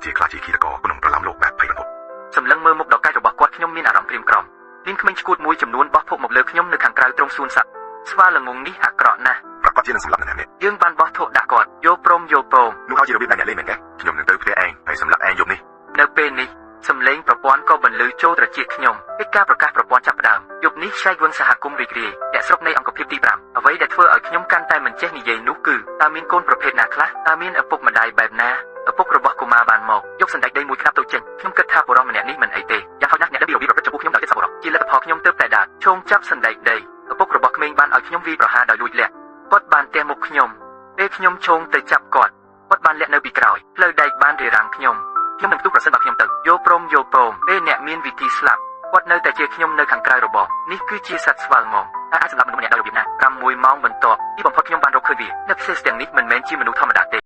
ពិតជាក្លាយជាឃាតករក្នុងប្រលោមលោកបែបភ័យរន្ធត់ សម្លឹងមើលមុខដ៏កាចរបស់គាត់ខ្ញុំមានអារម្មណ៍ក្រៀមក្រំមានក្មេងឆ្កួតមួយចំនួនបោះភក់មកលើខ្ញុំនៅខាងក្រៅទ្រង់សួនសត្វស្វាល្ងងនេះអាក្រក់ណាស់ ប្រកាសជានឹងសម្លាប់នរណាម្នាក់ យើងបានបោះធក់ដាក់គាត់យកព្រមយកព្រម នោះហើយជារបៀបដែលអ្នកលេងមែនទេខ្ញុំនឹងទៅផ្ទះឯងហើយសម្លាប់ឯងយប់នេះ នៅពេលនេះសំឡេងប្រព័ន្ធក៏បន្លឺចូលត្រចៀកខ្ញុំកិច្ចការប្រកាសប្រព័ន្ធចាប់ផ្ដើមយប់នេះឆែកវឹងសហគមន៍រីករាយអ្នកស្រុកនៃអង្គភាពទី5អ្វីដែលធ្វើឲ្យខ្ញុំកាន់តែមិនចេះនិយាយនោះគឺតើមានកូនប្រភេទណាខ្លះតើមានឪពុកម្ដាយបែបណាឪពុករបស់កុមារបានមកយកសណ្តែកដីមួយក្តាប់ទៅចេញខ្ញុំគិតថាបុរសម្នាក់នេះមិនអីទេយ៉ាងហោចណាស់អ្នកដឹងពីរបៀបប្រព្រឹត្តចំពោះខ្ញុំដោយចិត្តសប្បុរសជាលទ្ធផលខ្ញុំទើបតែដើរឈោងចាប់សណ្តែកដីឪពុករបស់ក្មេងបានឲ្យខ្ញុំវាយប្រហារដោយលួចលាក់គាត់បានទះមុខខ្ញុំពេលខ្ញុំឈោងទៅចាប់គាត់គាត់បានលាក់នៅពីក្រោយផ្លូវដែកបានរារាំងខ្ញុំ ខ្ញុំនឹងផ្ទុះប្រសិនបើខ្ញុំទៅយកព្រមយកព្រមពេលអ្នកមានវិធីស្លាប់គាត់នៅតែជាខ្ញុំនៅខាងក្រៅរបងនេះគឺជាសត្វស្វាល្ងងតែអាចសម្លាប់មនុស្សម្នាក់ដោយរបៀបណា6ម៉ោងបន្ទាប់ទីបំផុតខ្ញុំបានរកឃើញវានៅផ្សេងទាំងនេះមិនមែនជាមនុស្សធម្មតាទ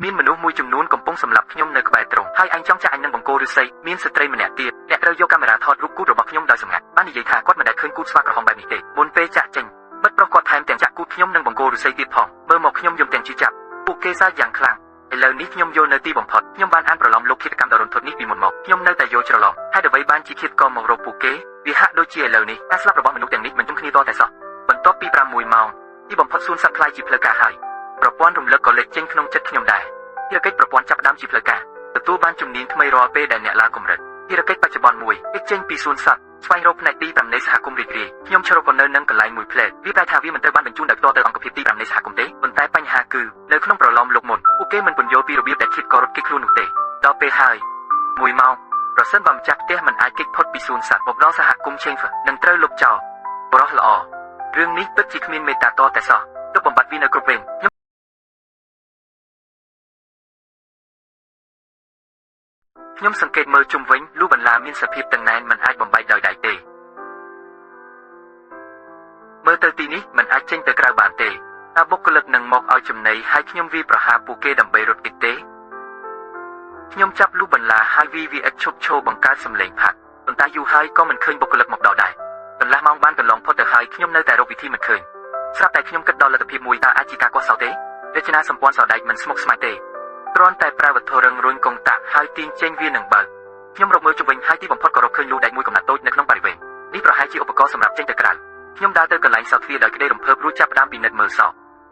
េមានមនុស្សមួយចំនួនកំពុងសម្លាប់ខ្ញុំនៅក្បែរទ្រង់ហើយអញចង់ចាក់អញនឹងបង្គោលឫស្សីមានស្ត្រីម្នាក់ទៀតអ្នកត្រូវយកកាមេរ៉ាថតរូបគូទរបស់ខ្ញុំដោយសម្ងាត់បាននិយាយថាគាត់មិនដែលឃើញគូទស្វាក្រហមបែបនេះទេមុនពេលចាក់ចេញមិត្តប្រុសគាត់ថែមទាំងចាក់គូទខ្ញុំនឹងបង្គោលឫស្សីទៀតផងមើលមកខ្ញុំយំទាំងឈឺចាប់ពួកគេសើចយ៉ាងខ្លាំងឥឡូវនេះខ្ញុំយល់នៅទីបំផុតខ្ញុំបានអានប្រឡំលោកឃាតកម្មដ៏រន្ធត់នេះពីមុនមកខ្ញុំនៅតែយល់ច្រឡំហេតុអ្វីបានជាឃាតករមករកពួកគេវាហាក់ដូចជាឥឡូវនេះការស្លាប់របស់មនុស្សទាំងនេះមិនជុំគ្នាទាល់តែសោះបន្ទាប់ពី6ម៉ោងទីបំផុតសួនសត្វក្លាយជាផ្លូវការហើយប្រព័ន្ធរំលឹកក៏លេចចេញក្នុងចិត្តខ្ញុំដែរភារកិច្ចប្រព័ន្ធចាប់ផ្ដើមជាផ្លូវការទទួលបានជំនាញថ្មីរាល់ពេលដែលអ្នកឡើងកម្រិតភារកិច្ចបច្ចុប្បន្នមួយគេចចេញពីសួនសត្វស្វែងរកផ្នែកទី5នៃសហគមន៍រីករាយខ្ញុំជ្រកក៏នៅនឹងកន្លែងមួយផ្លែតវាប្រែថាវាមិនត្រូវបានបញ្ជូនដោយផ្ទាល់ទៅអង្គភាពទី5នៃសហគមន៍ទេប៉ុន្តែបញ្ហាគឺនៅក្នុងប្រឡំលោកមុនពួកគេមិនពន្យល់ពីរបៀបដែលឃាតកររត់គេចខ្លួននោះទេដល់ពេលហើយ1ម៉ោងប្រសិនបើម្ចាស់ផ្ទះមិនអាចគេចផុតពីសួនសត្វមកដល់សហគមន៍ Chamfer នឹងត្រូវលុបចោលបរោះល្អរឿងនេះពិតជាគ្មានមេត្តាតតែសោះទុកបំបត្តិវានៅគ្រប់ពេលខ្ញុំសង្កេតមើលជុំវិញលុះបន្លាមានសភាពតឹងណែនមិនអាចបំបែកដោយដៃទេមើលទៅទីនេះមិនអាចចេញទៅក្រៅបានទេតើបុគ្គលិកនឹងមកឲ្យចំណីហើយខ្ញុំវាយប្រហារពួកគេដើម្បីរត់គេចទេខ្ញុំចាប់លុះបន្លាហើយវាយវាឥតឈប់ឈរបង្កើតសំឡេងផាត់ប៉ុន្តែយូរហើយក៏មិនឃើញបុគ្គលិកមកដល់ដែរកន្លះម៉ោងបានកន្លងផុតទៅហើយខ្ញុំនៅតែរកវិធីមិនឃើញស្រាប់តែខ្ញុំគិតដល់លទ្ធភាពមួយតើអាចជាការកោះសោទេរចនាសម្ព័ន្ធសោដែកមិនស្មុគស្មាញទេគ្រាន់តែប្រើវត្ថុរឹងរុញកុងតាក់ហើយទាញចេញវានឹងបើកខ្ញុំរកមើលជុំវិញហើយទីបំផុតក៏រកឃើញលូដែកមួយកំណាត់តូចនៅក្នុងបរិវេណនេះប្រហែលជាឧបករណ៍សម្រាប់ចេញទៅក្រៅខ្ញុំដើរទៅកន្លែងសោទ្វារដោយក្តីរំភើបរួចចាប់ផ្ដើមពិនិត្យមើលសោ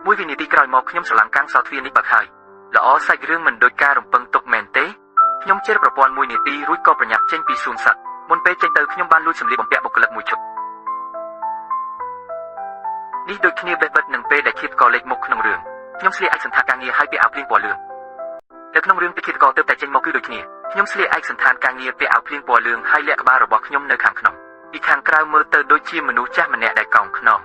មួយវិនាទីក្រោយមកខ្ញុំស្រឡាំងកាំងសោទ្វារនេះបើកហើយល្អសាច់រឿងមិនដូចការរំពឹងទុកមែនទេខ្ញុំជិះប្រព័ន្ធមួយនាទីរួចក៏ប្រញាប់ចេញពីសួនសត្វមុនពេលចេញទៅខ្ញុំបានលួចសម្លៀកបំពាក់បុគ្គលិកមួយឈុតនេះដូចគ្នាបេះបិទនឹងពេលដែលឃាតករលេចមុខក្នុងរឿងខ្ញុំស្លៀកឯកសណ្ឋានការងារហើយពាក់អាវភ្លៀងពណ៌លឿងនៅក្នុងរឿងពីឃាតករទើបតែចេញមកគឺដូចគ្នាខ្ញុំស្លៀកឯកសណ្ឋានការងារពាក់អាវភ្លៀងពណ៌លឿងហើយលាក់ក្បាលរបស់ខ្ញុំនៅខាងក្នុងពីខាងក្រៅមើលទៅដូចជាមនុស្សចាស់ម្នាក់ដែលកោងខ្នង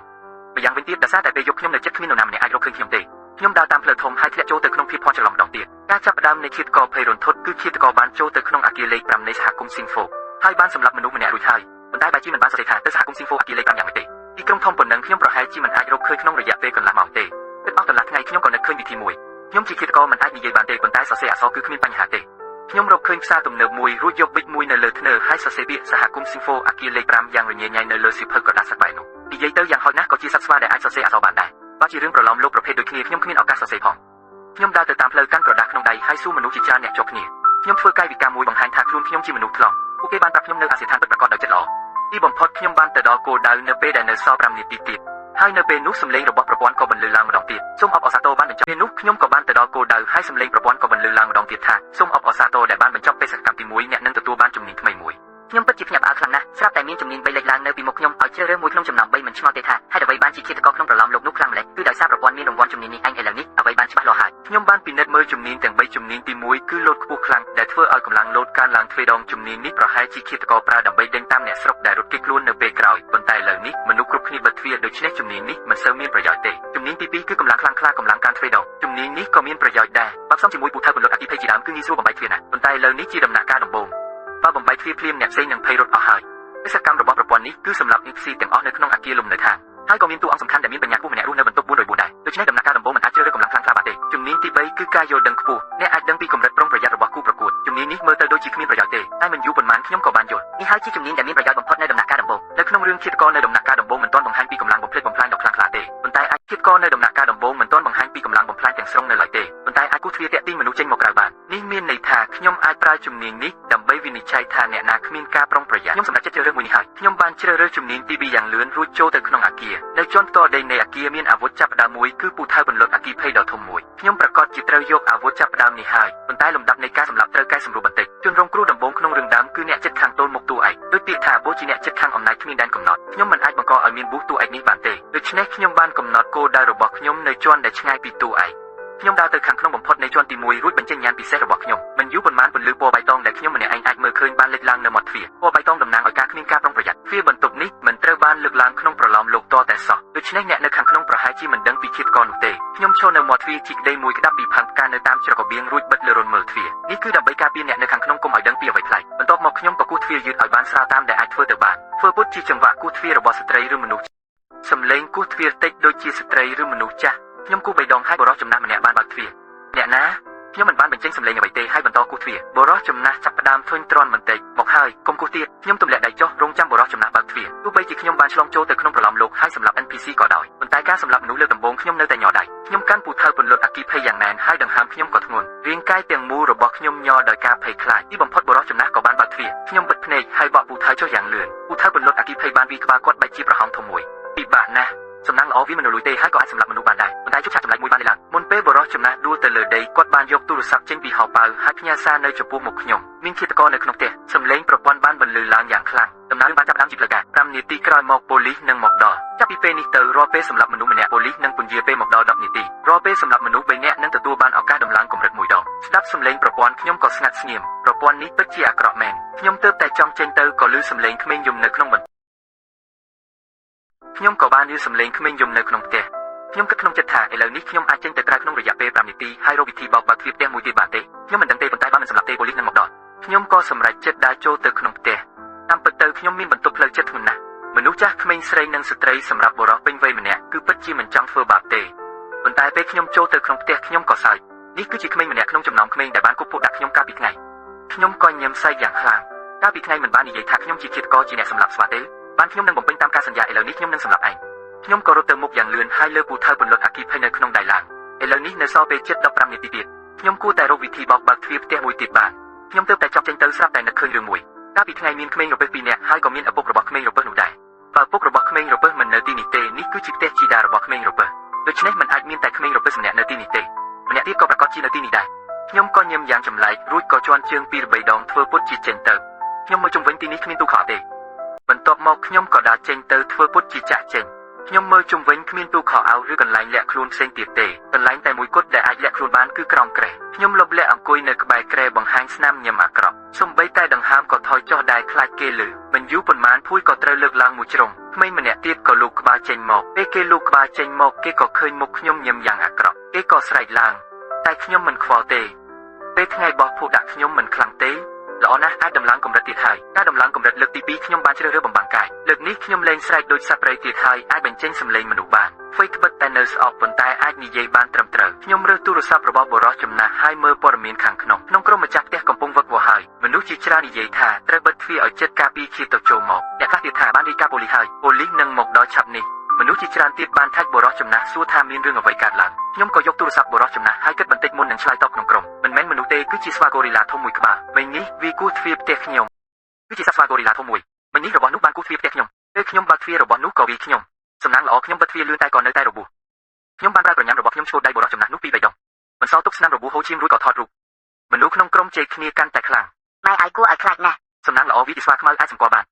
ម្យ៉ាងវិញទៀតដោយសារតែពេលយប់ខ្ញុំនៅចិត្តគ្មាននរណាម្នាក់អាចរកឃើញខ្ញុំទេខ្ញុំដើរតាមផ្លូវធំហើយធ្លាក់ចូលទៅក្នុងភាពភ័ន្តច្រឡំម្ដងទៀតការចាប់ផ្ដើមនៃឃាតករភ័យរន្ធត់គឺឃាតករបានចូលទៅក្នុងអគារលេខ5នៃសហគមន៍ស៊ីងហ្វូហើយបានសម្លាប់មនុស្សម្នាក់រួចហើយប៉ុន្តែបែរជាមិនបានសរសេរថាទៅសហគមន៍ស៊ីងហ្វូអគារលេខ5យ៉ាងម៉េចទេទីក្រុងធំប៉ុណ្ណឹងខ្ញុំប្រហែលជាមិនអាចរកឃើញក្នុងរយៈពេលកន្លះម៉ោងទេគិតអស់កន្លះថ្ងៃខ្ញុំក៏នឹកឃើញវិធីមួយខ្ញុំជាឃាតករមិនអាចនិយាយបានទេប៉ុន្តែសរសេរអក្សរគឺគ្មានបញ្ហាទេខ្ញុំរកឃើញផ្សារទំនើបមួយរួចយកប៊ិចមួយនៅលើធ្នើហើយសរសេរពាក្យសហគមន៍ស៊ីងហ្វូអគារលេខ5យ៉ាងរញ៉េញ៉ៃនៅលើសៀវភៅក្រដាសសត្វបែនោះនិយាយទៅយ៉ាងហោចណាស់ក៏ជាសត្វស្វាដែលអាចសរសេរអក្សរបានដែរបើជារឿងប្រឡំលោកប្រភេទដូចគ្នាខ្ញុំគ្មានឱកាសសរសេរផងខ្ញុំដើរទៅតាមផ្លូវកាន់ក្រដាសក្នុងដៃហើយសួរមនុស្សជាច្រើនអ្នកជាប់គ្នាខ្ញុំធ្វើកាយវិការមួយបង្ហាញថាខ្លួនខ្ញុំជាមនុស្សថ្លង់ពួកគេបានប្រាប់ខ្ញុំនៅអាសយដ្ឋានពិតប្រាកដដោយចិត្តល្អទីបំផុតខ្ញុំបានទៅដល់គោលដៅនៅពេលដែលនៅសល់5នាទីទៀតហើយនៅពេលនោះសំឡេងរបស់ប្រព័ន្ធក៏បន្លឺឡើងម្ដងទៀតសូមអបអរសាទរបានបញ្ចប់ពេលនោះខ្ញុំក៏បានទៅដល់គោលដៅហើយសំឡេងប្រព័ន្ធក៏បន្លឺឡើងម្ដងទៀតថាសូមអបអរសាទរដែលបានបញ្ចប់បេសកកម្មទី1អ្នកនឹងទទួលបានជំនាញថ្មីមួយខ្ញុំពិតជាភ្ញាក់ផ្អើលខ្លាំងណាស់ស្រាប់តែមានជំនាញ3លេចឡើងនៅពីមុខខ្ញុំឲ្យជ្រើសរើសមួយក្នុងចំណោម3មិនឆ្ងល់ទេថាហេតុអ្វីបានជាឃាតករក្នុងប្រឡំលោកនោះខ្លាំងម្ល៉េះគឺដោយសារប្រព័ន្ធមានរង្វាន់ជំនាញនេះឯងឥឡូវនេះអ្វីបានច្បាស់លាស់ហើយខ្ញុំបានពិនិត្យមើលជំនាញទាំង3ជំនាញទី1គឺលោតខ្ពស់ខ្លាំងដែលធ្វើឲ្យកម្លាំងលោតកើនឡើងទ្វេដងជំនាញនេះប្រហែលជាឃាតករប្រើដើម្បីដេញតាមអ្នកស្រុកដែលរត់គេចខ្លួននៅពេលក្រោយប៉ុន្តែឥឡូវនេះមនុស្សគ្រប់គ្នាបិទទ្វារដូច្នេះជំនាញនេះមិនសូវមានប្រយោជន៍ទេជំនាញទី2គឺកម្លាំងខ្លាំងក្លាកម្លាំងកើនទ្វេដងជំនាញនេះក៏មានប្រយោជន៍ដែរបើផ្សំជាមួយពូថៅពន្លត់អគ្គិភ័យជាដើមគឺងាយស្រួលបំបែកទ្វារណាស់ប៉ុន្តែឥឡូវនេះជាដំណាក់កាលដំបូងបើបំបែកទ្វារភ្លាមអ្នកផ្សេងនឹងភ័យរត់អស់ហើយបេសកកម្មរបស់ប្រព័ន្ធនេះគឺសម្រាប់ NPC ទាំងអស់នៅក្នុងអគារលំនៅឋានហើយក៏មានតួអង្គសំខាន់ដែលមានបញ្ញាខ្ពស់ម្នាក់រស់នៅបន្ទប់404ដែរដូច្នេះដំណាក់កាលដំបូងមិនអាចជ្រើសរើសកម្លាំងខ្លាំងក្លាបានទេជំនាញទី3គឺការយល់ដឹងខ្ពស់អ្នកអាចដឹងពីកម្រិតប្រុងប្រយ័ត្នរបស់គូប្រកួតជំនាញនេះមើលទៅដូចជាគ្មានប្រយោជន៍ទេតែមិនយូរប៉ុន្មានខ្ញុំក៏បានយល់នេះហើយជាជំនាញដែលមានប្រយោជន៍បំផុតនៅដំណាក់កាលដំបូងនៅក្នុងរឿងឃាតករនៅដំណាក់កាលដំបូងមិនទាន់បង្ហាញពីកម្លាំងបំផ្លិចបំផ្លាញដ៏ខ្លាំងក្លាទេប៉ុន្តែអាចឃាតករនៅដំណាក់កាលដំបូងមិនទាន់បង្ហាញពីកម្លាំងបំផ្លាញទាំងស្រុងនៅឡើយទេ គោះទ្វារទាក់ទាញមនុស្សចេញមកក្រៅបាននេះមានន័យថាខ្ញុំអាចប្រើជំនាញនេះដើម្បីវិនិច្ឆ័យថាអ្នកណាគ្មានការប្រុងប្រយ័ត្នខ្ញុំសម្រេចចិត្តជ្រើសរើសមួយនេះហើយខ្ញុំបានជ្រើសរើសជំនាញទី2យ៉ាងលឿនរួចចូលទៅក្នុងអាគារនៅជាន់ផ្ទាល់ដីនៃអាគារមានអាវុធចាប់ផ្ដើមមួយគឺពូថៅពន្លត់អគ្គិភ័យដ៏ធំមួយខ្ញុំប្រកាសជាត្រូវយកអាវុធចាប់ផ្ដើមនេះហើយប៉ុន្តែលំដាប់នៃការសម្លាប់ត្រូវកែសម្រួលបន្តិចជនរងគ្រោះដំបូងក្នុងរឿងដើមគឺអ្នកចិត្តខាងទល់មុខតួឯកដូចពាក្យថាបូជាអ្នកចិត្តខាងអំណាចគ្មានដែនកំណត់ខ្ញុំមិនអាចបង្កឲ្យមានប៊ូសតួឯកនេះបានទេដូច្នេះខ្ញុំបានកំណត់គោលដៅរបស់ខ្ញុំនៅជាន់ដែលឆ្ងាយពីតួឯកខ្ញុំដើរទៅខាងក្នុងបំផុតនៃជាន់ទី1រួចបញ្ចេញញ៉ានពិសេសរបស់ខ្ញុំមិនយូរប៉ុន្មានពន្លឺពណ៌បៃតងដែលខ្ញុំម្នាក់ឯងអាចមើលឃើញបានលេចឡើងនៅមាត់ទ្វារពណ៌បៃតងតំណាងឲ្យការគ្មានការប្រុងប្រយ័ត្នទ្វារបន្ទប់នេះមិនត្រូវបានលើកឡើងក្នុងប្រលោមលោកតតែសោះដូច្នេះអ្នកនៅខាងក្នុងប្រហែលជាមិនដឹងពីជាតិកនោះទេខ្ញុំឈរនៅមាត់ទ្វារជីកដីមួយក្តាប់ពីផើងផ្កានៅតាមច្រករបៀងរួចបិទលើរន្ធមើលទ្វារនេះគឺដើម្បីការពារអ្នកនៅខាងក្នុងកុំឲ្យដឹងពីអ្វីប្លែកបន្ទាប់មកខ្ញុំក៏គោះទ្វារយឺតឲ្យបានស្រាលតាមដែលអាចធ្វើទៅបានធ្វើពុតជាចង្វាក់គោះទ្វាររបស់ស្ត្រីឬមនុស្សសំឡេងគោះទ្វារតិចដូចជាស្ត្រីឬមនុស្សចាស់ខ្ញុំគោះបីដងហើយបុរសចំណាស់ម្នាក់បានបើកទ្វារអ្នកណាខ្ញុំមិនបានបញ្ចេញសំឡេងអ្វីទេហើយបន្តគោះទ្វារបុរសចំណាស់ចាប់ផ្ដើមធុញទ្រាន់បន្តិចមកហើយកុំគោះទៀតខ្ញុំទម្លាក់ដៃចុះរងចាំបុរសចំណាស់បើកទ្វារទោះបីជាខ្ញុំបានឆ្លងចូលទៅក្នុងប្រលោមលោកហើយសម្លាប់ NPC ក៏ដោយប៉ុន្តែការសម្លាប់មនុស្សលើកដំបូងខ្ញុំនៅតែញ័រដៃខ្ញុំកាន់ពូថៅពន្លត់អគ្គិភ័យយ៉ាងណែនហើយដង្ហើមខ្ញុំក៏ធ្ងន់រាងកាយទាំងមូលរបស់ខ្ញុំញ័រដោយការភ័យខ្លាចទីបំផុតបុរសចំណាស់ក៏បានបើកទ្វារខ្ញុំបិទភ្នែកហើយបកពូថៅចុះយ៉ាងលឿនពូថៅពន្លត់អគ្គិភ័យបានវាយក្បាលគាត់បែកជាប្រហោងធំមួយពិបាកណាស់សំណាងល្អវាមិនរលួយទេហើយក៏អាចសម្លាប់មនុស្សបានដែរប៉ុន្តែជុកឆាកចម្លែកមួយបានលេឡើងមុនពេលបុរសចំណាស់ដួលទៅលើដីគាត់បានយកទូរស័ព្ទចេញពីហោប៉ៅហើយផ្ញើសារនៅចំពោះមុខខ្ញុំមានឃាតករនៅក្នុងផ្ទះសំឡេងប្រព័ន្ធបានបន្លឺឡើងយ៉ាងខ្លាំងដំណើរបានចាប់ផ្ដើមជាផ្លូវការ5នាទីក្រោយមកប៉ូលីសនឹងមកដល់ចាប់ពីពេលនេះទៅរាល់ពេលសម្លាប់មនុស្សម្នាក់ប៉ូលីសនឹងពន្យាពេលមកដល់10នាទីរាល់ពេលសម្លាប់មនុស្ស3នាក់នឹងទទួលបានឱកាសដំឡើងកម្រិតមួយដងស្ដាប់សំឡេងប្រព័ន្ធខ្ញុំក៏ស្ងាត់ស្ងៀមប្រព័ន្ធនេះពិតជាអាក្រក់មែនខ្ញុំទើបតែចង់ចេញទៅក៏ឮសំឡេងក្មេងយំនៅក្នុងបន្ខ្ញុំក៏បានឮសំឡេងក្មេងយំនៅក្នុងផ្ទះខ្ញុំគិតក្នុងចិត្តថាឥឡូវនេះខ្ញុំអាចចេញទៅក្រៅក្នុងរយៈពេល5នាទីហើយរកវិធីបោកបើកទ្វារផ្ទះមួយទៀតបានទេខ្ញុំមិនដឹងទេប៉ុន្តែបើមិនសម្លាប់ទេប៉ូលីសនឹងមកដល់ខ្ញុំក៏សម្រេចចិត្តដើរចូលទៅក្នុងផ្ទះតាមពិតទៅខ្ញុំមានបន្ទុកផ្លូវចិត្តធ្ងន់ណាស់មនុស្សចាស់ក្មេងស្រីនិងស្ត្រីសម្រាប់បុរសពេញវ័យម្នាក់គឺពិតជាមិនចង់ធ្វើបាបទេប៉ុន្តែពេលខ្ញុំចូលទៅក្នុងផ្ទះខ្ញុំក៏សើចនេះគឺជាក្មេងម្នាក់ក្នុងចំណោមក្មេងដែលបានគប់ពួកដាក់ខ្ញុំកាលពីថ្ងៃខ្ញុំក៏ញឹមសែកយ៉ាងខ្លាំងកាលពីថ្ងៃមិនបាននិយាយថាខ្ញុំជាឃាតករជាអ្នកសម្លាប់ស្វាទេបានខ្ញុំនឹងបំពេញតាមការសន្យាឥឡូវនេះខ្ញុំនឹងសម្លាប់ឯងខ្ញុំក៏រត់ទៅមុខយ៉ាងលឿនហើយលើពូថៅពន្លត់អគ្គិភ័យនៅក្នុងដៃឡើងឥឡូវនេះនៅសល់ពេលជិត15នាទីទៀតខ្ញុំគួរតែរកវិធីបោកបើកទ្វារផ្ទះមួយទៀតបានខ្ញុំទើបតែចង់ចេញទៅស្រាប់តែនឹកឃើញរឿងមួយកាលពីថ្ងៃមានក្មេងរពឹសពីរនាក់ហើយក៏មានឪពុករបស់ក្មេងរពឹសនោះដែរបើឪពុករបស់ក្មេងរពឹសមិននៅទីនេះទេនេះគឺជាផ្ទះជីតារបស់ក្មេងរពឹសដូច្នេះមិនអាចមានតែក្មេងរពឹសម្នាក់នៅទីនេះទេម្នាក់ទៀតក៏ប្រកាសជានៅទីនេះដែរខ្ញុំក៏ញឹមយ៉ាងចម្លែករួចក៏ជន់ជើងពីរបីដងធ្វើពុតជាចេញទៅខ្ញុំមើលជុំវិញទីនេះគ្មានទូខោទេបន្ទាប់មកខ្ញុំក៏ដើរចេញទៅធ្វើពុតជាចាក់ចេញខ្ញុំមើលជុំវិញគ្មានទូខោអាវឬកន្លែងលាក់ខ្លួនផ្សេងទៀតទេកន្លែងតែមួយគត់ដែលអាចលាក់ខ្លួនបានគឺក្រោមគ្រែខ្ញុំលបលាក់អង្គុយនៅក្បែរគ្រែបង្ហាញស្នាមញឹមអាក្រក់សំបីតែដង្ហើមក៏ថយចុះដែរខ្លាចគេលឺមិនយូរប៉ុន្មានភួយក៏ត្រូវលើកឡើងមួយជ្រុងក្មេងម្នាក់ទៀតក៏លូកក្បាលចេញមកពេលគេលូកក្បាលចេញមកគេក៏ឃើញមុខខ្ញុំញឹមយ៉ាងអាក្រក់គេក៏ស្រែកឡើងតែខ្ញុំមិនខ្វល់ទេពេលថ្ងៃបោះភក់ដាក់ខ្ញុំមិនខ្លាំងទេល្អណាស់អាចដំឡើងកម្រិតទៀតហើយការដំឡើងកម្រិតលើកទី2ខ្ញុំបានជ្រើសរើសបំបាំងកាយលើកនេះខ្ញុំលែងស្រែកដូចសត្វព្រៃទៀតហើយអាចបញ្ចេញសំឡេងមនុស្សបានហ្វេត្បិតតែនៅស្អប់ប៉ុន្តែអាចនិយាយបានត្រឹមត្រូវខ្ញុំរើសទូរស័ព្ទរបស់បុរសចំណាស់ហើយមើលព័ត៌មានខាងក្នុងក្នុងក្រុមម្ចាស់ផ្ទះកំពុងវឹកវរហើយមនុស្សជាច្រើននិយាយថាត្រូវបិទទ្វារឲ្យជិតការពារជាទៅចូលមកអ្នកខ្លះទៀតថាបានរាយការណ៍ប៉ូលីសហើយប៉ូលីសនឹងមកដល់ឆាប់នេះមនុស្សជាច្រើនទៀតបានថាច់បុរសចំណាស់សួរថាមានរឿងអ្វីកើតឡើងខ្ញុំក៏យកទូរស័ព្ទបុរសចំណាស់ហើយគិតបន្តិចមុននឹងឆ្លើយតបក្នុងក្រុមមិនមែនមនុស្សទេគឺជាស្វាកូរីឡាធំមួយក្បាលមិញនេះវាគោះទ្វារផ្ទះខ្ញុំគឺជាសត្វស្វាកូរីឡាធំមួយមិញនេះរបស់នោះបានគោះទ្វារផ្ទះខ្ញុំពេលខ្ញុំបើកទ្វាររបស់នោះក៏វាខ្ញុំសំណាងល្អខ្ញុំបិទទ្វារលឿនតែក៏នៅតែរបួសខ្ញុំបានប្រើក្រញាំរបស់ខ្ញុំឈួតដៃបុរសចំណាស់នោះពីរបីដងមិនសល់ទុកស្នាមរបួសហូរឈាមរួចក៏ថតរូបមនុស្សក្នុងក្រុមជែកគ្នាកាន់តែខ្លាំង ម៉ែឲ្យគួរឲ្យខ្លាចណាស់ សំណាងល្អវាជាស្វាខ្មៅអាចសម្គាល់បាន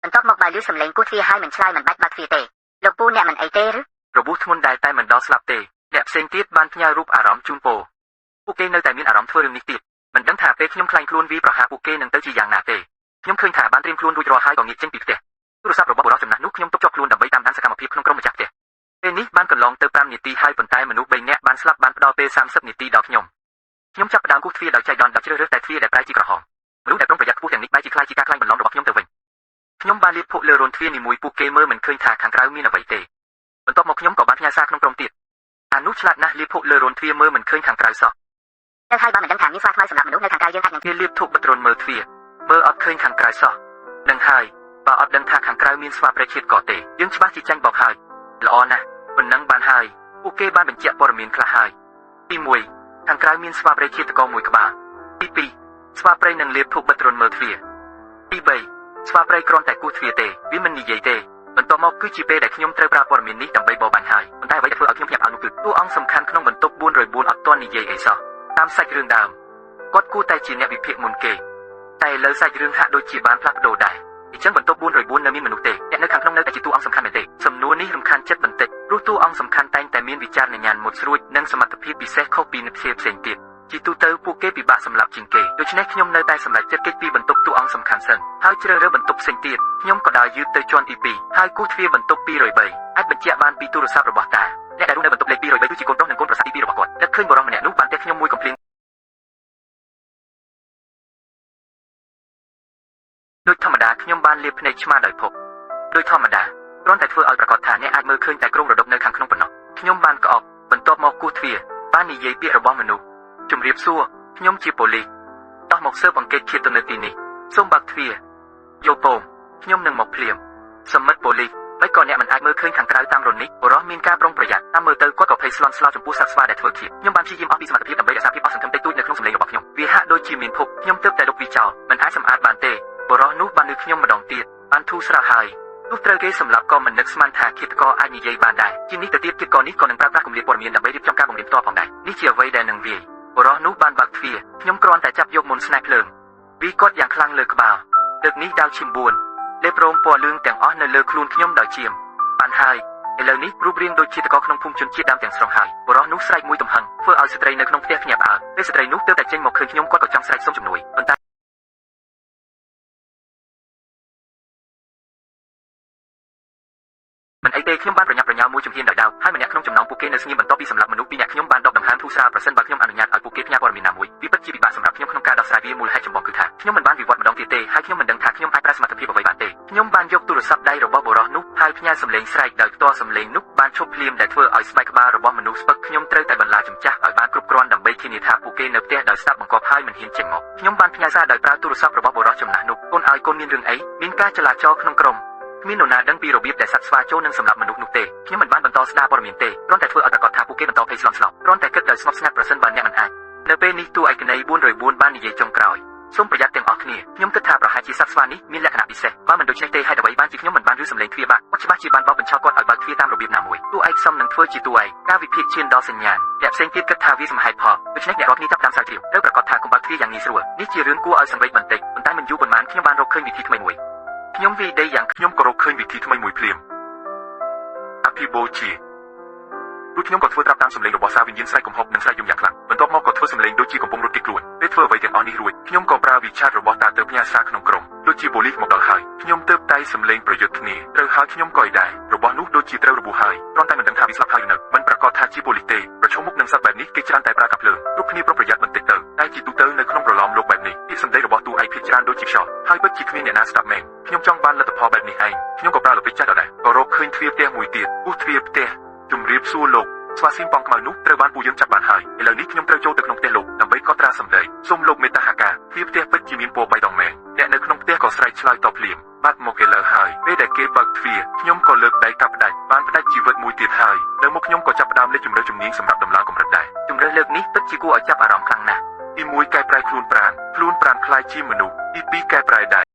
បន្ទាប់មកបើឮសំឡេងគោះទ្វារហើយមិនឆ្លើយមិនបាច់បើកទ្វារទេលោកពូអ្នកមិនអីទេឬ របួសធ្ងន់ដែរតែមិនដល់ស្លាប់ទេអ្នកផ្សេងទៀតបានផ្ញើរូបអារម្មណ៍ជូនពរពួកគេនៅតែមានអារម្មណ៍ធ្វើរឿងនេះទៀតមិនដឹងថាពេលខ្ញុំខ្លាញ់ខ្លួនវាប្រហារពួកគេនឹងទៅជាយ៉ាងណាទេខ្ញុំឃើញថាបានត្រៀមខ្លួនរួចរាល់ហើយក៏ងាកចេញពីផ្ទះទូរស័ព្ទរបស់បុរសចំណាស់នោះខ្ញុំទុកជាប់ខ្លួនដើម្បីតាមដានសកម្មភាពក្នុងក្រុមម្ចាស់ផ្ទះពេលនេះបានកន្លងទៅ5នាទីហើយប៉ុន្តែមនុស្ស3នាក់បានស្លាប់បានផ្ដល់ពេល30នាទីដល់ខ្ញុំខ្ញុំចាប់ផ្ដើមគោះទ្វារដោយចៃដន្យដោយជ្រើសរើសតែទ្វារដែលប្រែជាក្រហមមនុស្សដែលប្រុងប្រយ័ត្នខ្ពស់ទាំងនេះបែរជាខ្លាចជាការខ្លាញ់បន្លំរបស់ខ្ញុំទៅវិញខ្ញុំបានលាបភក់លើរន្ធទ្វារនីមួយពួកគេមើលមិនឃើញថាខាងក្រៅមានអ្វីទេបន្ទាប់មកខ្ញុំក៏បានផ្ញើសារក្នុងក្រុមទៀតអានោះឆ្លាតណាស់លាបភក់លើរន្ធទ្វារមើលមិនឃើញខាងក្រៅសោះ ទៅហើយបើមិនដឹងថាមានស្វាខ្មៅសម្រាប់មនុស្សនៅខាងក្រៅយើងអាចនឹង គេលាបធូបបិទរន្ធមើលទ្វារមើលអត់ឃើញខាងក្រៅសោះនឹងហើយបើអត់ដឹងថាខាងក្រៅមានស្វាប្រជាតិក៏ទេយើងច្បាស់ជាចាញ់បោកហើយល្អណាស់ប៉ុណ្ណឹងបានហើយពួកគេបានបញ្ជាក់ព័ត៌មានខ្លះហើយទី1 ខាងក្រៅមានស្វាព្រៃឃាតករមួយក្បាលទី2ស្វាព្រៃនឹងលាបធូបបិទរន្ធមើលទ្វារទី3ស្វាព្រៃគ្រាន់តែគោះទ្វារទេវាមិននិយាយទេបន្ទាប់មកគឺជាពេលដែលខ្ញុំត្រូវប្រើព័ត៌មាននេះដើម្បីបរបាញ់ហើយប៉ុន្តែអ្វីដែលធ្វើឲ្យខ្ញុំភ្ញាក់ផ្អើលនោះគឺតួអង្គសំខាន់ក្នុងបន្ទប់404អត់ទាន់និយាយអីសោះតាមសាច់រឿងដើមគាត់គួរតែជាអ្នកវិភាគមុនគេតែឥឡូវសាច់រឿងហាក់ដូចជាបានផ្លាស់ប្ដូរដែរអញ្ចឹងបន្ទប់404នៅមានមនុស្សទេអ្នកនៅខាងក្នុងនៅតែជាតួអង្គសំខាន់មែនទេសំណួរនេះរំខានចិត្តបន្តិចព្រោះតួអង្គសំខាន់តែងតែមានវិចារណញ្ញាណមុតស្រួចនិងសមត្ថភាពពិសេសខុសពីនិព្វានផ្សេងទៀតជាទូទៅពួកគេពិបាកសម្លាប់ជាងគេដូច្នេះខ្ញុំនៅតែសម្រេចចិត្តគេចពីបន្ទប់តួអង្គសំខាន់សិនហើយជ្រើសរើសបន្ទប់ផ្សេងទៀតខ្ញុំក៏ដើរយឺតទៅជាន់ទី2ហើយគូសទ្វារបន្ទប់203អាចបញ្ជាក់បានពីទូរស័ព្ទរបស់តាអ្នកដែលរស់នៅបន្ទប់លេខ203គឺជាកូនប្រុសនិងកូនប្រសាទី2របស់គាត់នឹកឃើញបុរសម្នាក់នោះបានទះខ្ញុំមួយកំភ្លៀងដូចធម្មតាខ្ញុំបានលាបភ្នែកឆ្មាដោយភពដូចធម្មតាគ្រាន់តែធ្វើឲ្យប្រកាសថាអ្នកអាចមើលឃើញតែក្រុងរដុបនៅខាងក្នុងប៉ុណ្ណោះខ្ញុំបានក្អកបន្ទាប់មកគូសទ្វារបាននិយាយពាក្យរបស់មនុស្សជំរាបសួរខ្ញុំជាប៉ូលីសតោះមកស៊ើបអង្កេតឃាតនៅទីនេះសូមបើកទ្វារយោពងខ្ញុំនឹងមកភ្លាមសមិទ្ធប៉ូលីសមិនក៏អ្នកមិនអាចមើលឃើញខាងក្រៅតាមរន្ធនេះបុរសមានការប្រុងប្រយ័ត្នតាមមើលទៅគាត់ក៏ភ័យស្លន់ស្លោចំពោះសត្វស្វាដែលធ្វើឃាតខ្ញុំបានព្យាយាមអស់ពីសមត្ថភាពដើម្បីរក្សាភាពអស់សង្ឃឹមតិចតួចនៅក្នុងសម្លេងរបស់ខ្ញុំវាហាក់ដូចជាមានភពខ្ញុំទើបតែលុបវាចោលមិនអាចសម្អាតបានទេបុរសនោះបាននឹកខ្ញុំម្ដងទៀតបានធូរស្រាលហើយទោះត្រូវគេសម្លាប់ក៏មិននឹកស្មានថាឃាតករអាចនិយាយបានដែរជាងនេះទៅទៀតឃាតករនេះក៏នឹងប្រើប្រាស់គម្លាតព័ត៌មានដើម្បីរៀបចំការបង្រៀនផ្ទាល់ផងដែរនេះជាអ្វីដែលនឹងវាយបុរសនោះបានបើកទ្វារខ្ញុំគ្រាន់តែចាប់យកមុនស្នេហ៍ភ្លើងវាគាត់យ៉ាងខ្លាំងលើក្បាលលើកនេះដាវឈាម4លេបរោមពណ៌លឿងទាំងអស់នៅលើខ្លួនខ្ញុំដោយជាមបានហើយឥឡូវនេះរូបរាងដូចជាតកក្នុងភូមិជនជាតិដើមទាំងស្រុងហើយបុរសនោះស្រែកមួយទំហឹងធ្វើឲ្យស្ត្រីនៅក្នុងផ្ទះភ្ញាក់ផ្អើលពេលស្ត្រីនោះទើបតែចេញមកឃើញខ្ញុំគាត់ក៏ចង់ស្រែកសុំជំនួយប៉ុន្តែមិនអីទេខ្ញុំបានប្រញាប់ប្រញាល់មួយជំហានដោយដាវហើយម្នាក់ក្នុងចំណោមពួកគេនៅស្ងៀមបន្ទាប់ពីសម្លាប់មនុស្សពីរនាក់ខ្ញុំបានដកដង្ហើមធូរស្រាលប្រសិនបើខ្ញុំអនុញ្ញាតឲ្យពួកគេផ្ញើព័ត៌មានណាមួយវាពិតជាពិបាកសម្រាប់ខ្ញុំក្នុងការដោះស្រាយវាមូលហេតុចម្បងគឺថាខ្ញុំមិនបានវិវត្តម្ដងទៀតទេហើយខ្ញុំមិនដឹងថាខ្ញុំអាចប្រើសមត្ថភាពអ្វីបានទេខ្ញុំបានយកទូរស័ព្ទដៃរបស់បុរសនោះហើយផ្ញើសំឡេងស្រែកដោយផ្ទាល់សំឡេងនោះបានឈប់ភ្លាមដែលធ្វើឲ្យស្បែកក្បាលរបស់មនុស្សស្ពឹកខ្ញុំត្រូវតែបន្លាចំចាស់ឲ្យបានគ្រប់គ្រាន់ដើម្បីធានាថាពួកគេនៅផ្ទះដោយស្ដាប់បង្គាប់ហើយមិនហ៊ានចេញមកខ្ញុំបានផ្ញើសារដោយប្រើទូរស័ព្ទរបស់បុរសចំណាស់នោះកូនឲ្យកូនមានរឿងអីមានការចលាចលក្នុងក្រុមគ្មាននរណាដឹងពីរបៀបដែលសត្វស្វាចូលនឹងសម្លាប់មនុស្សនោះទេខ្ញុំមិនបានបន្តស្ដារព័ត៌មានទេគ្រាន់តែធ្វើឲ្យប្រកាសថាពួកគេបន្តភ័យស្លន់ស្លោគ្រាន់តែគិតដោយស្ងប់ស្ងាត់ប្រសិនបើអ្នកមិនអាចនៅពេលនេះតួឯកណី404បាននិយាយចុងក្រោយសូមប្រយ័ត្នទាំងអស់គ្នាខ្ញុំគិតថាប្រហែលជាសត្វស្វានេះមានលក្ខណៈពិសេសបើមិនដូច្នេះទេហេតុអ្វីបានជាខ្ញុំមិនបានឮសំឡេងទ្វារបាក់គាត់ច្បាស់ជាបានបោកបញ្ឆោតគាត់ឲ្យបើកទ្វារតាមរបៀបណាមួយតួឯកសមនឹងធ្វើជាតួឯកការវិភាគឈានដល់សញ្ញាណអ្នកផ្សេងទៀតគិតថាវាសមហេតុផលដូច្នេះអ្នករាល់គ្នាចាប់ផ្ដើមស្រាវជ្រាវត្រូវប្រកាសថាកុំបើកទ្វារយ៉ាងងាយស្រួលនេះជារឿងគួរឲ្យសង្វេគបន្តិចប៉ុន្តែមិនយូរប៉ុន្មានខ្ញុំបានរកឃើញវិធីថ្មីមួយខ្ញុំវាយដីយ៉ាង ខ្ញុំក៏រកឃើញវិធីថ្មីមួយភ្លាមអភិបូជារួចខ្ញុំក៏ធ្វើត្រាប់តាមសម្លេងរបស់សារវិញ្ញាណស្រែកកំហុកនិងស្រែកយំយ៉ាងខ្លាំងបន្ទាប់មកក៏ធ្វើសម្លេងដូចជាកំពុងរត់គេចខ្លួនពេលធ្វើអ្វីទាំងអស់នេះរួចខ្ញុំក៏ប្រើវិឆាតរបស់តាទៅផ្ញើសារក្នុងក្រុមដូចជាប៉ូលីសមកដល់ហើយខ្ញុំទើបតែសម្លេងប្រយុទ្ធគ្នាត្រូវហើយខ្ញុំក៏ឲ្យដែររបស់នោះដូចជាត្រូវរបួសហើយគ្រាន់តែមិនដឹងថាវាស្លាប់ហើយឬនៅមិនប្រកាសថាជាប៉ូលីសទេប្រឈមមុខនឹងសត្វបែបនេះគេច្រើនតែប្រើកាំភ្លើងគ្រប់គ្នាប្រុងប្រយ័ត្នបន្តិចទៅតែជាទូទៅនៅក្នុងប្រឡំលោកបែបនេះពាក្យសម្ដីរបស់តួឯកភាគច្រើនដូចជាខ្យល់ហើយពិតជាគ្មានអ្នកណាស្ដាប់មែនខ្ញុំចង់បានលទ្ធផលបែបនេះឯងខ្ញុំក៏ប្រើល្បិចចាស់ដដែលក៏រកឃើញទ្វារផ្ទះមួយទៀតពុះទ្វារផ្ទះជំរាបសួរលោកស្វាស៊ីមប៉ងខ្មៅនោះត្រូវបានពួកយើងចាប់បានហើយឥឡូវនេះខ្ញុំត្រូវចូលទៅក្នុងផ្ទះលោកដើម្បីកត់ត្រាសម្ដីសូមលោកមេត្តាហាកាទ្វារផ្ទះពិតជាមានពណ៌បៃតងមែនអ្នកនៅក្នុងផ្ទះក៏ស្រែកឆ្លើយតបភ្លាមបាត់មកឥឡូវហើយពេលដែលគេបើកទ្វារខ្ញុំក៏លើកដៃកាប់ផ្ដាច់បានផ្ដាច់ជីវិតមួយទៀតហើយនៅមុខខ្ញុំក៏ចាប់ផ្ដើមលេចជំរឿជំនាញសម្រាប់ដំឡើងកម្រិតដែរ ជំរឿសលើកនេះពិតជាគួរឲ្យចាប់អារម្មណ៍ខ្លាំងណាស់ ទី1កែប្រែខ្លួនប្រាណខ្លួនប្រាណក្លាយជាមនុស្សទី2កែប្រែដៃ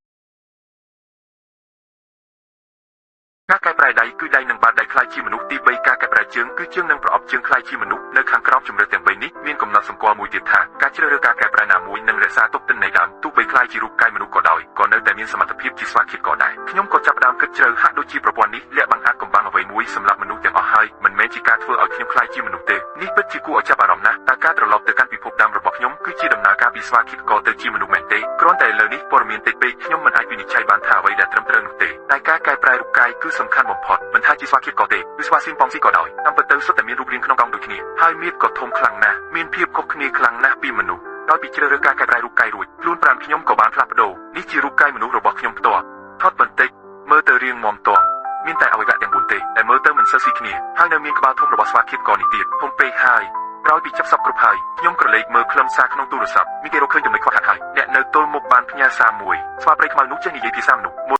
ការកែប្រែដៃគឺដៃនឹងបាតដៃក្លាយជាមនុស្សទី3ការកែប្រែជើងគឺជើងនឹងប្រអប់ជើងក្លាយជាមនុស្សនៅខាងក្រោមជំរឿទាំង3នេះមានកំណត់សម្គាល់មួយទៀតថាការជ្រើសរើសការកែប្រែណាមួយនឹងរក្សាទុកទិន្នន័យដើមទោះបីក្លាយជារូបកាយមនុស្សក៏ដោយក៏នៅតែមានសមត្ថភាពជាស្វាឃាតក៏ដែរខ្ញុំក៏ចាប់ផ្ដើមគិតជ្រៅហាក់ដូចជាប្រព័ន្ធនេះលាក់បាំងអាចកំបាំងអ្វីមួយសម្រាប់មនុស្សទាំងអស់ហើយមិនមែនជាការធ្វើឲ្យខ្ញុំក្លាយជាមនុស្សទេនេះពិតជាគួរឲ្យចាប់អារម្មណ៍ណាស់តើការត្រឡប់ទៅកាន់ពិភពដើមរបស់ខ្ញុំគឺជាដំណើរការពីស្វាឃាតក៏ទៅជាមនុស្សមែនទេគ្រាន់តែឥឡូវនេះព័ត៌មានតិចពេកខ្ញុំមិនអាចវិនិច្ឆ័យបានថាអ្វីដែលត្រឹមត្រូវនោះទេតែការកែប្រែរូបកាយគឺសំខាន់បំផុតមិនថាជាស្វាឃាតក៏ទេឬស្វាស៊ីមប៉ងស៊ីក៏ដោយតាមពិតទៅសុទ្ធតែមានរូបរាងក្នុងកង់ដូចគ្នាហើយមៀតក៏ធំខ្លាំងណាស់មានភាពខុសគ្នាខ្លាំងណាស់ពីមនុស្សដោយពីជ្រើសរើសការកែប្រែរូបកាយរួចខ្លួនប្រាណខ្ញុំក៏បានផ្លាស់ប្ដូរនេះជារូបកាយមនុស្សរបស់ខ្ញុំផ្ទាល់ថត់បន្តិចមើលទៅរាងមាំទាំមានតែអវយវៈទាំង4ទេដែលមើលទៅមិនសូវស៊ីគ្នាហើយនៅមានក្បាលធំរបស់ស្វាឃាតក៏នេះទៀតធំពេកហើយក្រោយពីចាប់សពគ្រប់ហើយខ្ញុំក្រឡេកមើលខ្លឹមសារក្នុងទូរស័ព្ទមានគេរកឃើញចំណុចខ្វះខាតហើយអ្នកនៅទល់មុខបានផ្ញើសារមួយស្វាព្រៃខ្មៅនោះចេះនិយាយភាសាមនុស្សមួយ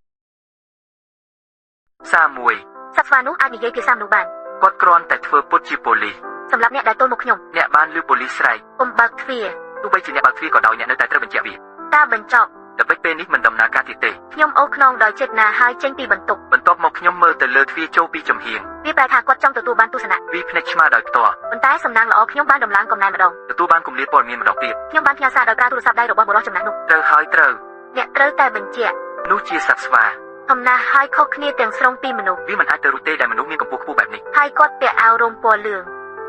សារមួយ សត្វស្វានោះអាចនិយាយភាសាមនុស្សបាន គាត់គ្រាន់តែធ្វើពុតជាប៉ូលីស សម្រាប់អ្នកដែលទល់មុខខ្ញុំ អ្នកបានឮប៉ូលីសស្រែក កុំបើកទ្វារ ទោះបីជាអ្នកបើកទ្វារក៏ដោយអ្នកនៅតែត្រូវបញ្ជាក់វា ការបញ្ចប់ ល្បិចពេលនេះមិនដំណើរការទៀតទេ ខ្ញុំអូសខ្នងដោយចិត្តណាហើយចេញពីបន្ទប់ បន្ទាប់មកខ្ញុំមើលទៅលើទ្វារចូលពីចំហៀង វាប្រែថាគាត់ចង់ទទួលបានទស្សនៈ វាភ្នែកឆ្មាដោយផ្ទាល់ ប៉ុន្តែសំណាងល្អខ្ញុំបានដំឡើងកំណែម្ដង ទទួលបានគម្លាតព័ត៌មានម្ដងទៀត ខ្ញុំបានផ្ញើសារដោយប្រើទូរស័ព្ទដៃរបស់បុរសចំណាស់នោះ ត្រូវហើយត្រូវ អ្នកត្រូវតែបញ្ជាក់ នោះជាសត្វស្វា អំណាចហើយខុសគ្នាទាំងស្រុងពីមនុស្ស វាមិនអាចទៅរួចទេដែលមនុស្សមានកម្ពស់ខ្ពស់បែបនេះ ហើយគាត់ពាក់អាវរោមពណ៌លឿង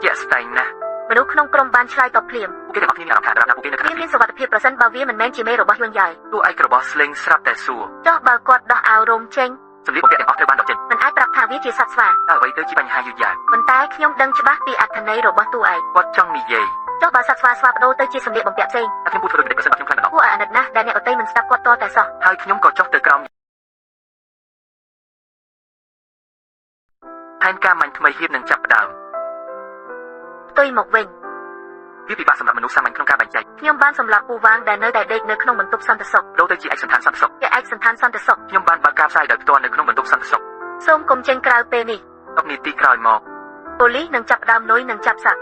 ជាក់ស្ដែងណាស់ មនុស្សក្នុងក្រុមបានឆ្លើយតបភ្លាម ពួកគេទាំងអស់គ្នាមានអារម្មណ៍ថាដរាបណាពួកគេនៅខាង វាមានសុវត្ថិភាពប្រសិនបើវាមិនមែនជាមេរបស់យួនឡើយ តួឯករបស់ស្លេងស្រាប់តែសួរ ចុះបើគាត់ដោះអាវរោមចេញ សម្លៀកបំពាក់ទាំងអស់ត្រូវបានដកចេញ មិនអាចប្រាប់ថាវាជាសត្វស្វា តើអ្វីទៅជាបញ្ហាយឺតយ៉ាវ ប៉ុន្តែខ្ញុំដឹងច្បាស់ពីអត្ថន័យរបស់តួឯង គាត់ចង់និយាយ ចុះបើសត្វស្វាស្វាបដូរទៅជាសម្លៀកបំពាក់ផ្សេង តែខ្ញុំពូធ្វើដូចម្តេចប្រសិនបើខ្ញុំខ្លាចម្ដង គួរឲ្យអាណិតណាស់ដែលអ្នកដទៃមិនស្ដាប់គាត់តតែសោះ ហើយខ្ញុំក៏ចុះទៅក្រោមផែនការមាញ់ថ្មីហៀបនឹងចាប់ផ្ដើម ផ្ទុយមកវិញ វាពិបាកសម្រាប់មនុស្សសាមញ្ញក្នុងការបែងចែក ខ្ញុំបានសម្លាប់ពូវាងដែលនៅតែដេកនៅក្នុងបន្ទប់សន្តិសុខ ដូរទៅជាឯកសណ្ឋានសន្តិសុខ ជាឯកសណ្ឋានសន្តិសុខ ខ្ញុំបានបើកការផ្សាយដោយផ្ទាល់នៅក្នុងបន្ទប់សន្តិសុខ សូមកុំចេញក្រៅពេលនេះ 10នាទីក្រោយមក ប៉ូលីសនឹងចាប់ផ្ដើមនុយនិងចាប់សត្វ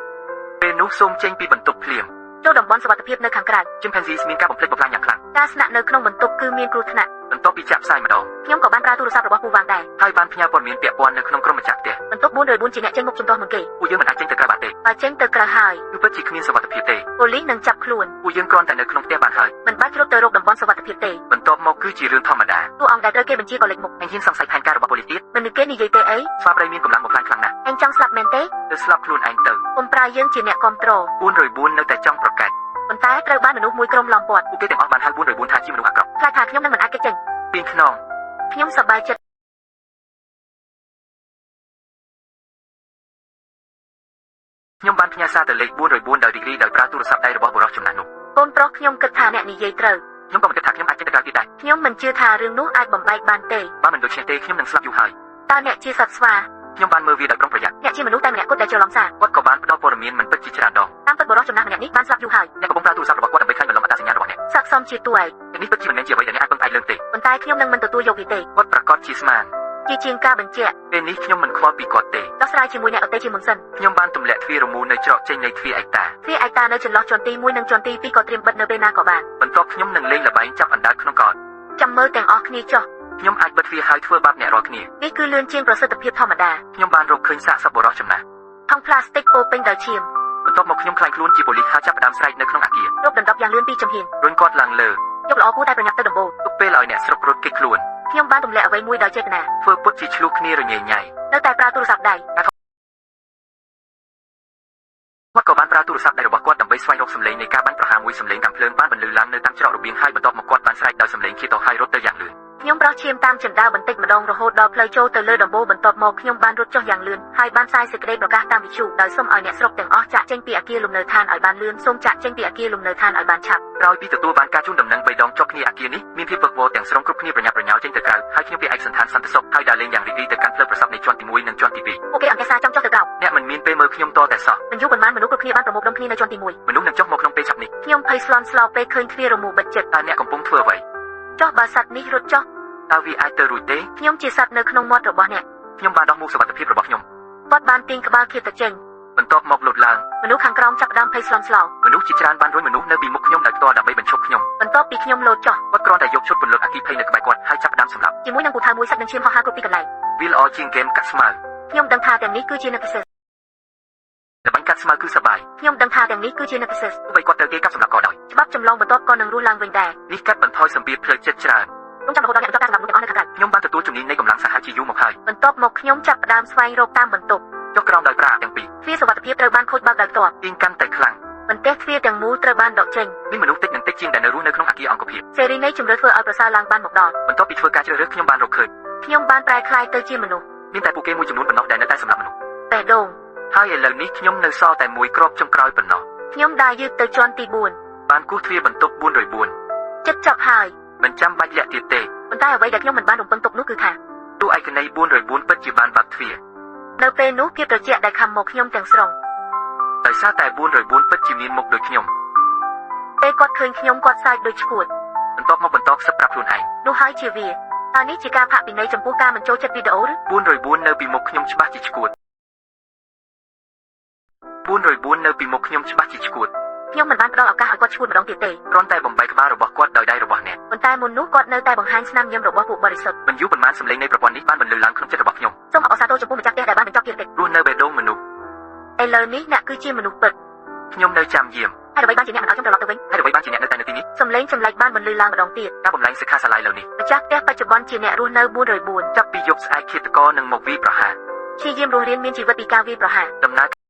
ពេលនោះសូមចេញពីបន្ទប់ភ្លាម ចូលតំបន់សុវត្ថិភាពនៅខាងក្រៅ Chimpanzees មានការបំផ្លិចបំផ្លាញយ៉ាងខ្លាំង ការស្នាក់នៅក្នុងបន្ទប់គឺមានគ្រោះថ្នាក់ បន្ទាប់ពីចាក់ផ្សាយម្ដង ខ្ញុំក៏បានប្រើទូរស័ព្ទរបស់ពូវាងដែរ ហើយបានផ្ញើព័ត៌មានពាក់ព័ន្ធនៅក្នុងក្រុមម្ចាស់ផ្ទះ បន្ទប់404ជាអ្នកចេញមុខជំទាស់មុនគេ ពួកយើងមិនអាចចេញទៅក្រៅបានទេ បើចេញទៅក្រៅហើយ គឺពិតជាគ្មានសុវត្ថិភាពទេ ប៉ូលីសនឹងចាប់ខ្លួន ពួកយើងគ្រាន់តែនៅក្នុងផ្ទះបានហើយ មិនបាច់រត់ទៅរកតំបន់សុវត្ថិភាពទេ បន្ទាប់មកគឺជារឿងធម្មតា តួអង្គដែលត្រូវគេបញ្ជាក៏លេចមុខ អញហ៊ានសង្ស័យផែនការរបស់ប៉ូលីសទៀត មិននឹងគេនិយាយទេអី ស្វាព្រៃមានកម្លាំងបំផ្លាញខ្លាំងណាស់ អញចង់ស្លាប់មែនទេ ទៅស្លាប់ខ្លួនឯងទៅ កុំប្រើយើងជាអ្នកគ្រប់គ្រង 404នៅតែចង់ប្រកាស ប៉ុន្តែត្រូវបានមនុស្សមួយក្រុមឡោមព័ទ្ធ ពួកគេទាំងអស់បានហៅ404ថាជាមនុស្សអាក្រក់ ខ្លាចថាខ្ញុំនឹងមិនអាចគេចចេញ ពីខ្នង ខ្ញុំសប្បាយចិត្ត ខ្ញុំបានផ្ញើសារទៅលេខ404ដោយរីករាយដោយប្រើទូរស័ព្ទដៃរបស់បុរសចំណាស់នោះ កូនប្រុសខ្ញុំគិតថាអ្នកនិយាយត្រូវ ខ្ញុំក៏មិនគិតថាខ្ញុំអាចចេញទៅក្រៅទៀតដែរ ខ្ញុំមិនជឿថារឿងនោះអាចបំបែកបានទេ បើមិនដូច្នេះទេខ្ញុំនឹងស្លាប់យូរហើយ តើអ្នកជាសត្វស្វា ខ្ញុំបានមើលវាដោយប្រុងប្រយ័ត្ន អ្នកជាមនុស្សតែម្នាក់គត់ដែលច្រឡំសារ គាត់ក៏បានផ្ដល់ព័ត៌មានមិនពិតជាច្រើនដង តាមពិតបុរសចំណាស់ម្នាក់នេះបានស្លាប់យូរហើយ អ្នកកំពុងប្រើទូរស័ព្ទរបស់គាត់ដើម្បីក្លែងបន្លំអត្តសញ្ញាណរបស់អ្នក ស័ក្តិសមជាតួឯង នេះពិតជាមិនមែនជាអ្វីដែលអ្នកអាចពឹងផ្អែកលើទេ ប៉ុន្តែខ្ញុំនឹងមិនទទួលយកវាទេ គាត់ប្រកាសជាស្មាន ជាជាងការបញ្ជាក់ ពេលនេះខ្ញុំមិនខ្វល់ពីគាត់ទេ ដោះស្រាយជាមួយអ្នកដទៃជាមុនសិន ខ្ញុំបានទម្លាក់ទ្វាររមូរនៅច្រកចេញនៃទ្វារឯកតា ទ្វារឯកតានៅចន្លោះជាន់ទី1និងជាន់ទី2ក៏ត្រៀមបិទនៅពេលណាក៏បាន បន្ទាប់ខ្ញុំនឹងលេងល្បែងចាប់អណ្ដើកក្នុងកោដ ចាំមើលទាំងអស់គ្នាចុះ ខ្ញុំអាចបិទទ្វារហើយធ្វើបាបអ្នករាល់គ្នា នេះគឺលឿនជាងប្រសិទ្ធភាពធម្មតា ខ្ញុំបានរកឃើញសាកសពបុរសចំណាស់ ថង់ប្លាស្ទិកពោពេញដោយឈាម បន្ទាប់មកខ្ញុំក្លាយខ្លួនជាប៉ូលីសហើយចាប់ផ្ដើមស្រែកនៅក្នុងអគារ រົບដណ្ដប់យ៉ាងលឿនពីចំហៀង រុញគាត់ឡើងលើ យកល្អគួរតែប្រញាប់ទៅដំបូល ទុកពេលឲ្យអ្នកស្រុករត់គេចខ្លួន ខ្ញុំបានទម្លាក់អ្វីមួយដោយចេតនា ធ្វើពុតជាឆ្លោះគ្នារញ៉េញ៉ៃ នៅតែប្រើទូរស័ព្ទដៃ គាត់ក៏បានប្រើទូរស័ព្ទដៃរបស់គាត់ដើម្បីស្វែងរកសំឡេងនៃការបាញ់ប្រហារមួយសំឡេងកាំភ្លើងបានបន្លឺឡើងនៅតាមច្រករបៀងហើយបន្ទាប់មកគាត់បានស្រែកដោយសំឡេងឃាតហើយរត់ទៅយ៉ាងលឿន ខ្ញុំប្រោះឈាមតាមជណ្ដើរបន្តិចម្ដងរហូតដល់ផ្លូវចូលទៅលើដំបូលបន្ទាប់មកខ្ញុំបានរត់ចុះយ៉ាងលឿនហើយបានផ្សាយសេចក្តីប្រកាសតាមវិទ្យុដោយសូមឲ្យអ្នកស្រុកទាំងអស់ចាក់ចេញពីអគារលំនៅឋានឲ្យបានលឿនសូមចាក់ចេញពីអគារលំនៅឋានឲ្យបានឆាប់ ក្រោយពីទទួលបានការជូនដំណឹងបីដងជាប់គ្នាអគារនេះមានភាពវឹកវរទាំងស្រុងគ្រប់គ្នាប្រញាប់ប្រញាល់ចេញទៅក្រៅហើយខ្ញុំពាក់ឯកសណ្ឋានសន្តិសុខហើយដើរលេងយ៉ាងរីករាយទៅកាន់ផ្លូវប្រសពនៃជាន់ទី1និងជាន់ទី ពួកគេអង្កេះសារចង់ចុះទៅក្រោម 2អ្នកមិនមានពេលមើលខ្ញុំតតែសោះ មិនយូរប៉ុន្មានមនុស្សគ្រប់គ្នាបានប្រមូលផ្ដុំគ្នានៅជាន់ទី1 មនុស្សនឹងចុះមកក្នុងពេលឆាប់នេះ ខ្ញុំភ័យស្លន់ស្លោពេលឃើញទ្វាររមូរបិទជិត តើអ្នកកំពុងធ្វើអ្វី ចុះបើសត្វនេះរត់ចុះ តើវាអាចទៅរួចទេ ខ្ញុំជាសត្វនៅក្នុងមាត់របស់អ្នក ខ្ញុំបានដោះមួកសុវត្ថិភាពរបស់ខ្ញុំ គាត់បានទាញក្បាលឃាតចេញ បន្ទាប់មកលូតឡើង មនុស្សខាងក្រោមចាប់ផ្ដើមភ័យស្លន់ស្លោ មនុស្សជាច្រើនបានរុញមនុស្សនៅពីមុខខ្ញុំដោយផ្ទាល់ដើម្បីបញ្ឈប់ខ្ញុំ បន្ទាប់ពីខ្ញុំលោតចុះ គាត់គ្រាន់តែយកឈុតពន្លត់អគ្គិភ័យនៅក្បែរគាត់ហើយចាប់ផ្ដើមសម្លាប់ ជាមួយនឹងពូថៅមួយសាច់និងឈាមហោះហើរគ្រប់ទីកន្លែង វាល្អជាងហ្គេមកាត់ស្មៅ ខ្ញុំដឹងថាទាំងនេះគឺជានឹកពិសេស ល្បែងកាត់ស្មៅគឺសប្បាយ ខ្ញុំដឹងថាទាំងនេះគឺជានឹកពិសេស ទោះបីគាត់ត្រូវគេកាប់សម្លាប់ក៏ដោយ ច្បាប់ចម្លងបន្ទាប់ក៏នឹងរស់ឡើងវិញដែរ នេះកាត់បន្ថយសម្ពាធផ្លូវចិត្តច្រើន រងចាំរហូតដល់អ្នកបញ្ចប់ការសម្លាប់មនុស្សទាំងអស់នៅខាងក្រៅ ខ្ញុំបានទទួលជំនាញនៃកម្លាំងសាហាវជាយូរមកហើយ បន្ទាប់មកខ្ញុំចាប់ផ្ដើមស្វែងរកតាមបន្ទប់ ចុះក្រោមដោយប្រាទាំងពីរ ទ្វារសុវត្ថិភាពត្រូវបានខូចបើកដោយផ្ទាល់ ទាញកាន់តែខ្លាំង បន្ទះទ្វារទាំងមូលត្រូវបានដកចេញ មានមនុស្សតិចនិងតិចជាងដែលនៅរស់នៅក្នុងអគារអង្គភាព សេរីនៃជំរឿធ្វើឲ្យប្រសើរឡើងបានមកដល់ បន្ទាប់ពីធ្វើការជ្រើសរើសខ្ញុំបានរកឃើញ ខ្ញុំបានប្រែក្លាយទៅជាមនុស្ស មានតែពួកគេមួយចំនួនប៉ុណ្ណោះដែលនៅតែសម្លាប់មនុស្ស បេះដូង ហើយឥឡូវនេះខ្ញុំនៅសល់តែមួយគ្រាប់ចុងក្រោយប៉ុណ្ណោះ ខ្ញុំដើរយឺតទៅជាន់ទី បានគោះទ្វារបន្ទប់404 4ចិត្តចប់ហើយ មិនចាំបាច់លាក់ទៀតទេ ប៉ុន្តែអ្វីដែលខ្ញុំមិនបានរំពឹងទុកនោះគឺថា តួឯកនៃ404ពិតជាបានបើកទ្វារ នៅពេលនោះភាពត្រជាក់ដែលខំមកខ្ញុំទាំងស្រុង ដោយសារតែ404ពិតជាមានមុខដូចខ្ញុំ ពេលគាត់ឃើញខ្ញុំគាត់សើចដូចឈួត បន្ទាប់មកបន្តខ្សឹបប្រាប់ខ្លួនឯង នោះហើយជាវាតើនេះជាការផាកពិន័យចំពោះការមិនចូលចិត្តវីដេអូឬ 404នៅពីមុខខ្ញុំច្បាស់ជាឈួត 404នៅពីមុខខ្ញុំច្បាស់ជាឈួត ខ្ញុំមិនបានផ្ដល់ឱកាសឲ្យគាត់ឈួតម្ដងទៀតទេ គ្រាន់តែបំបែកក្បាលរបស់គាត់ដោយដៃរបស់អ្នក ប៉ុន្តែមុននោះគាត់នៅតែបង្ហាញស្នាមញញឹមរបស់ពួកបរិសុទ្ធ មិនយូរប៉ុន្មានសម្លេងនៃប្រព័ន្ធនេះបានបន្លឺឡើងក្នុងចិត្តរបស់ខ្ញុំ សូមអបអរសាទរចំពោះម្ចាស់ផ្ទះដែលបានបញ្ចប់ភារកិច្ច រស់នៅបេះដូងមនុស្ស ឥឡូវនេះអ្នកគឺជាមនុស្សពិត ខ្ញុំនៅចាំយាម ហើយអ្វីបានជាអ្នកមិនឲ្យខ្ញុំត្រឡប់ទៅវិញ ហើយអ្វីបានជាអ្នកនៅតែនៅទីនេះ សំឡេងចម្លែកបានបន្លឺឡើងម្ដងទៀត ការបំលែងសិក្ខាសាលាឥឡូវនេះ ម្ចាស់ផ្ទះបច្ចុប្បន្នជាអ្នករស់នៅ404 ចាប់ពីយប់ស្អែកឃាតករនឹងមកវាយប្រហារ ព្យាយាមរស់រានមានជីវិតពីការវាយប្រហារ ដំណើរ